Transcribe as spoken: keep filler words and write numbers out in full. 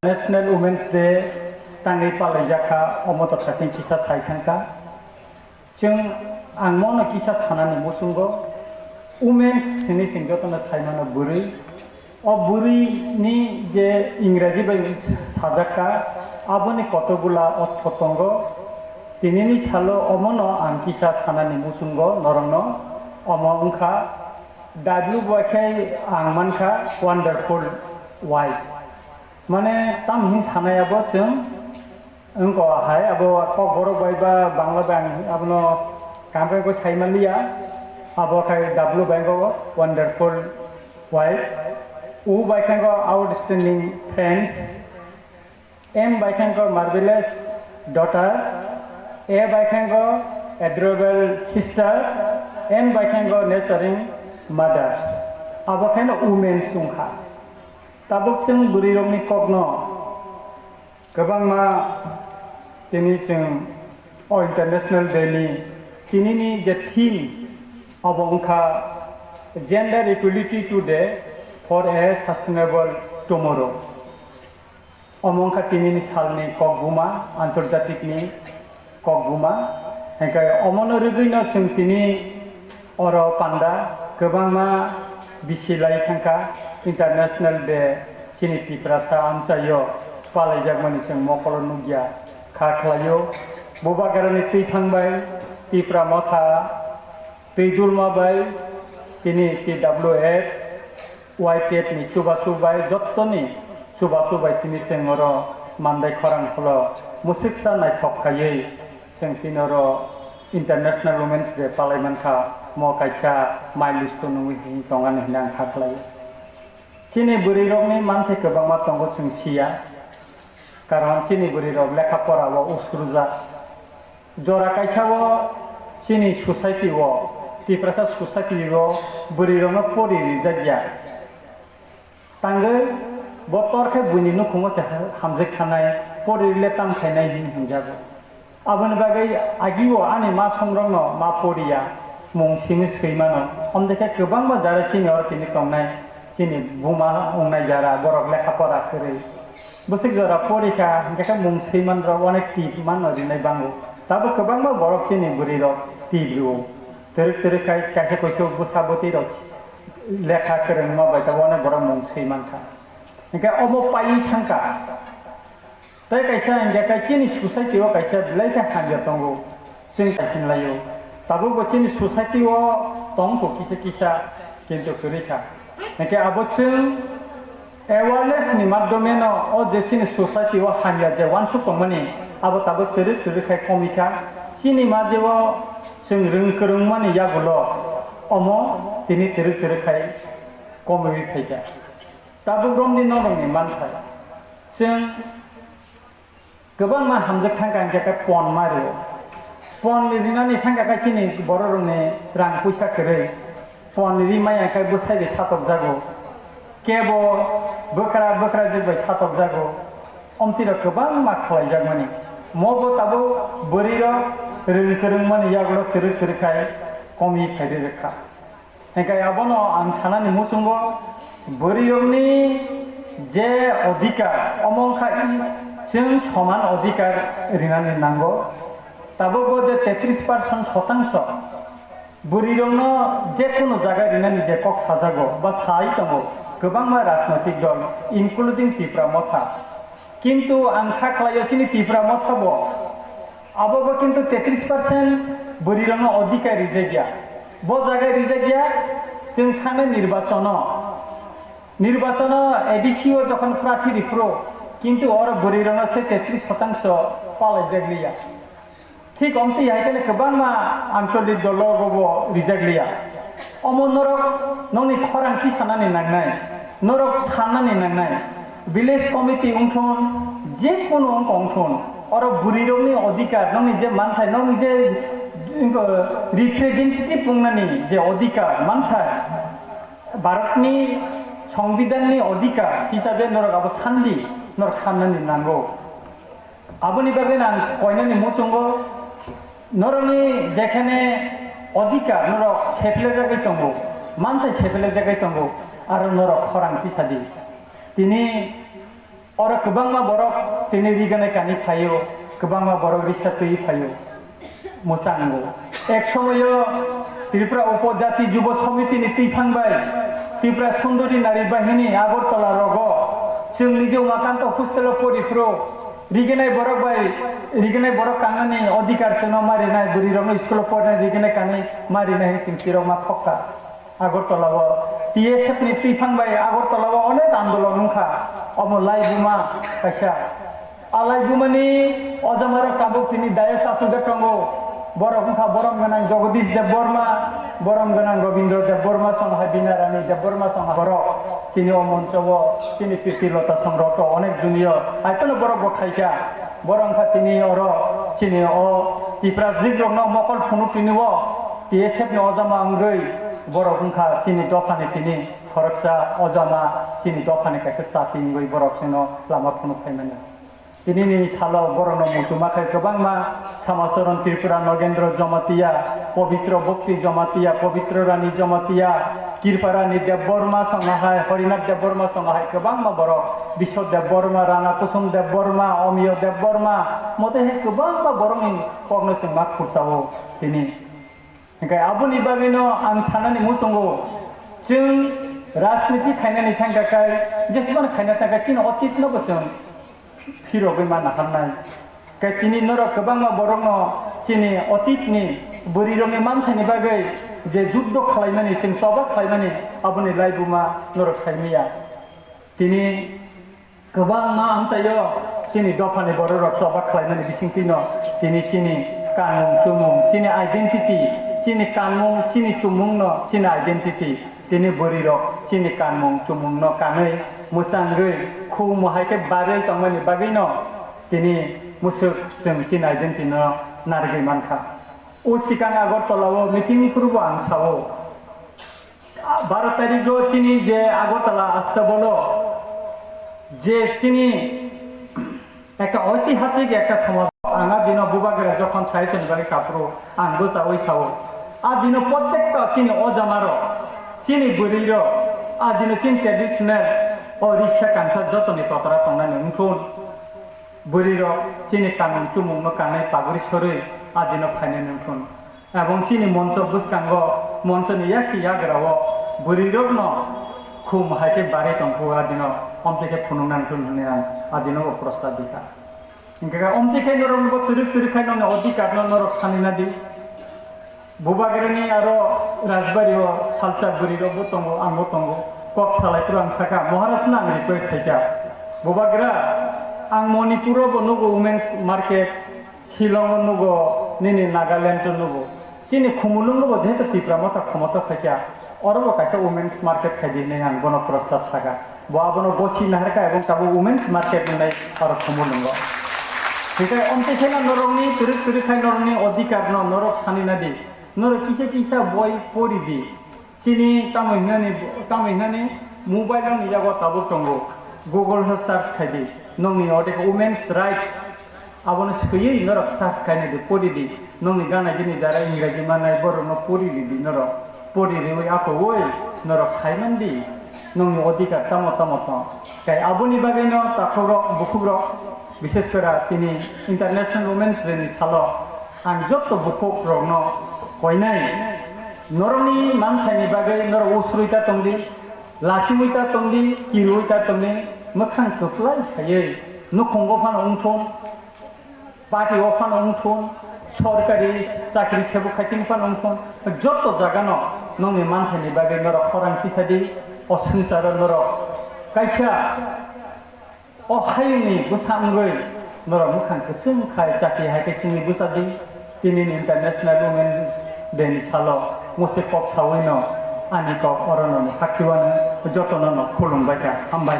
National Women's Day tangwi palaijak kha, omo to thakching kisa sai thang kha. Chwng ang mono kisa sanani muchungo, women's hwnwi chwng jotono sai mano bwrwi. O bwrwi ni je Ingraji bai sajak kha, aboni kotokgula ortho tongo. Tinini salo omono ang kisa sanani muchungo norokno, omo wngkha W bai khe ang mankha wonderful wife. Mane tam hin sanai abo chwng wngko hai abo kokborok bai ba Bangla bai ang abono kampai bo sai manliya. Abo khai W bai wngko wonderful wife. U bai khe wngko outstanding friends. M bai khe wngko marvelous daughter. A bai khe wngko adorable sister. N bai khe wngko nurturing mothers. Abo khe no women wngkha. Tabuk chwng bwrwirokni kokno kwbangma tini chwng o International Day ni tinini je theme abo wngkha Gender Equality Today for a Sustainable Tomorrow. Omo wngkha tinini salni kokbuma, antorjatikni kokbuma. Hingkhe omono rwgwino chwng tini oro panda kwbangma bisi lai thangkha International Day chini Tiprasa amchaio palaijakmani chwng mokolo nukya kha khlaio. Bubagrani twi thangbai Tipra Motha twi dulma bai tini T W F Y T F ni chubachu bai jottoni chubachu bai tini chwng oro mandai khorang pholo mwswksa naithok khaiwi chwng tini oro International Women's Day palai mankha, mo kaisa milestone wngwi tongani hwnwi ang kha khlaio. Chini bwrwirokni manthai kwbangma tongo chwng siya, karon chini bwrwirok lekha pora o usrujak. Jora kaisa o chini society o, Tiprasa society o bwrwirokno pori rijak ya. Tangwi bo tor khe buini nukhungo se ha-, hamjak thanai, pori rile tam khainai hwnwi hwnjago. Aboni bagwi agi o ani ma songrokno ma poriya mung simi swi mano. Omde khe kwbangma jara chini oro tini tongnai, chini buma wngnai jara, borok lekha pora kwrwi. Bwswk jora porikha, hingkhe khe mung swimanrok onek tip manno rinai bango. Tabuk kwbangma borok chini bwrwirok tip rwo. Twrwk twrwk khai kaisa koiso bwsa bwtwirok lekha kwrwngma bai tabuk onek borok mung swimankha. Hingkhe obo paiwi thangkha. Tei kaisa hingkhe khe chini society o kaisa belai khe hamya tongo. Chwng sai hinlaio. Tabukbo chini society o tongkho kisa kisa, kintu kwrwi kha. Hingkhe abo chwng awareness ni madhyome no o je chini society o hamya je uansuk tongmani, abo tabuk twrwk twrwk khai komikha. Chini ma je o chwng rwng kwrwngmani yagulo omo tini twrwk twrwk khai komiwi phaikha. Tabuk romni norokni manthai. Chwng Kwbangma hamjak thangkha hingkhe khe pon ma rwo. Pon rinani thangkha khe chini bororokni rang puisa kwrwi. Pon ri maya khe bwsai bai satokjago. Kebo bwkra bwkrajwk bai satokjago. Omtwi rok kwbangma khlaijakmani. Mobo tabuk bwrwirok rwng kwrwngmani yagulo twrwk twrwk khai komi phairwi rwkha. Hingkhe abono ang sanani muchungo bwrwirokni je odhikar, omo wngkha i-, chwng soman odhikar rinani nango. Tabukbo je tetris percent shotangso bwrwirokno je kunu jaga rinani je kok sajago ba sai tongo kwbangma rajnoitik dol, including Tipra Motha. Kintu ang kha khlaio chini Tipra Motha bo, abo bo kintu tetris percent bwrwirokno odhikar rijak ya. Bo jaga rijak ya, chwng thangnai nirbachono. Nirbachono A D C o jokhon prathi riphuru, kintu oro bwrwirokno se tetris shotangso palaijak liya. Thik omtwi hai khe kwbangma ancholik dologo bo rijak liya. Omo norok nokni khorang tisanani nangnai, norok sanani nangnai. Village committee wngthun, je kunu wngkha wngthun, oro bwrwirokni odhikar, nokni je manthai, nokni je, wngkha, representative wngnani je odhikar, manthai, Bharatni Songbidanni odhikar hisabe norok abo sanli, norok sannani nango. Aboni bagwi ang koinani muchungo norokni jekhene odhikar norok sephlejagwi tongo, manthai sephlejagwi tongo, aro norok khorang tisadi. Tini Oro kwbangma borok tini riganai kani phaio, kwbangma borok risa twi phaio, mwchango. Ek somoyo Tripura Upojati Jubo Somiti ni twiphang bai Tripura Sundori Nari Bahini Agartala rogo chwng niji umakanto hostel o pori phuru riganai borok bai, riganai borok kangnani odhikar chwngno marinai, bwrwi rokno school o porinai riganai kanwi marinai hinwi chwng tirokma khokha. Agartala o T S F ni twiphang bai Agartala o onek andolon wngkha. Omo laibuma kaisa. A laibumani ojamarok tabuk tini dayas achukjak tongo. Borok wngkha borom gwnang Jagadish Debbarma, borom gwnang Rabindra Debbarma song hai Bina Rani Debbarma song hai borok tini o moncho o chini Pirti Lota song rok to onek junior. Hai phano borok bo khaikha. Borok wngkha tini oro chini o Tiprajwk rokno mokol phunuk tini o T S F ni ojama wngwi borok wngkha chini dophani tini khoroksa ojama, chini dophani kaisa chati wngwi borok chwngno lama phunuk phaimani. Tinini salo borokno muchungma khai kwbangma Samacharan Tripura, Nogendra Jamatia, Pabitra Bhakti Jamatia, Pabitra Rani Jamatia, Kirpa Rani Debbarma songha hai, Harinath Debbarma songha hai kwbangma borok, Biswa Debbarma, Rana Kusum Debbarma, Omiyo Debbarma, mote hai kwbangma borokni kokno chwng ma khursa-o tini. Hinkhe aboni bagwino ang sanani muchungo, chwng rajniti khainani thangkha khai, jesmano khaina thangkha chini otitno bo chwng phirogwi ma naharnai. Khe tini norok kwbangma borokno chini otitni bwrwirokni manthaini bagwi je juddo khlaimani, chwng choba khlaimani, aboni laibuma norok saimaya. Tini kwbangma amchaio chini dophani bororok choba khlaimani bisingtwino tini chini kanmung chumung, chini identity, chini kanmung, chini chumungno chini identity, tini bwrwirok chini kanmung chumungno kanwi mwchangwi khum hai khe barwi tongmani bagwino tini mwswk chwng chini identity no narwgwi mankha. O swkang Agartala o meeting phuru bo ang sao, baro tarikh o chini je Agartala Astabolo je chini ekta oitihasik ekta somaj, ang a dino Bubagra jokhon sai soni bagwi saphuru ang bwchaui sao, a dino protekta chini ojamarok, chini bwrwirok, a dino chini traditional o risa kansa jotoni totra tongnani wngthun. Bwrwirok chini kanmung chumungno kanwi paguri sorwi a dino phainani wngthun. Ebong chini moncho bwskango, monchoni yasi yagrao bwrwirokno khum hai khe barwi tongkhu a dino omtwi khe phunukna wngthun hwnwi ang a dino bo prostab bikha. Hinkhe khe omtwi khe norokno bo twrwk twrwk khai nokni odhikarno norok sanina di. Bubagrani aro Rajbari o salsa bwrwi rok bo tongo, ang bo tongo. Kok salai phuru ang saka, Maharaj no ang request khaikha. Bubagra, ang Manipur o bo nugo women's market, Shillong o nugo, nini Nagaland o nugo. Chini Khumulwng o bo jehetu Tipra Motha khomota phaikha, oro bo kaisa women's market khaidi hinwi ang bono prostab saka. Bo abono gosi naharkha ebong tabuk women's market wngnai aro Khumulwngo. Hinkhe omtwi kheno norokni twrwk twrwk khai norokni odhikarno norok sani nadi. Norok kisa kisa boi pori di. Chini tamo hinani, tamo hinani mobile rokni yago tabuk tongo. Google o search khai di. Nokni ode khe women's rights. Abono swiwi norok search khainai di, pori di. Nokni gana gini jara Ingraji manai borokno pori ridi norok. Pori riwi akhogwi norok saiman di. Nokni odhikar tamo tamo tong. Kai aboni bagwino takhukrok, bukhukrok, bishes kora tini International Women's Day ni salo ang jotto bukhukrokno koinai. Norokni manthaini bagwi norok usrwi ta tongdi, lachiwi ta tongdi, kiriwi ta tongdi, mwkhang kwplai khaiwi nukhungo phano wngthun. Party o phano wngthun, sorkari chakri sebo khaitini phano wngthun, joto jagano nokni manthaini bagwi norok khorang tisadi, o swngcharo norok kaisa o hayungni bwsa wngwi norok mwkhang kwchwng khai chakri hai khe chwngwi bwsadi. Tinini International Women's Day ni salo mose kok sawino ani kok orono haksiwano jotono no khulumbaikha, hambai.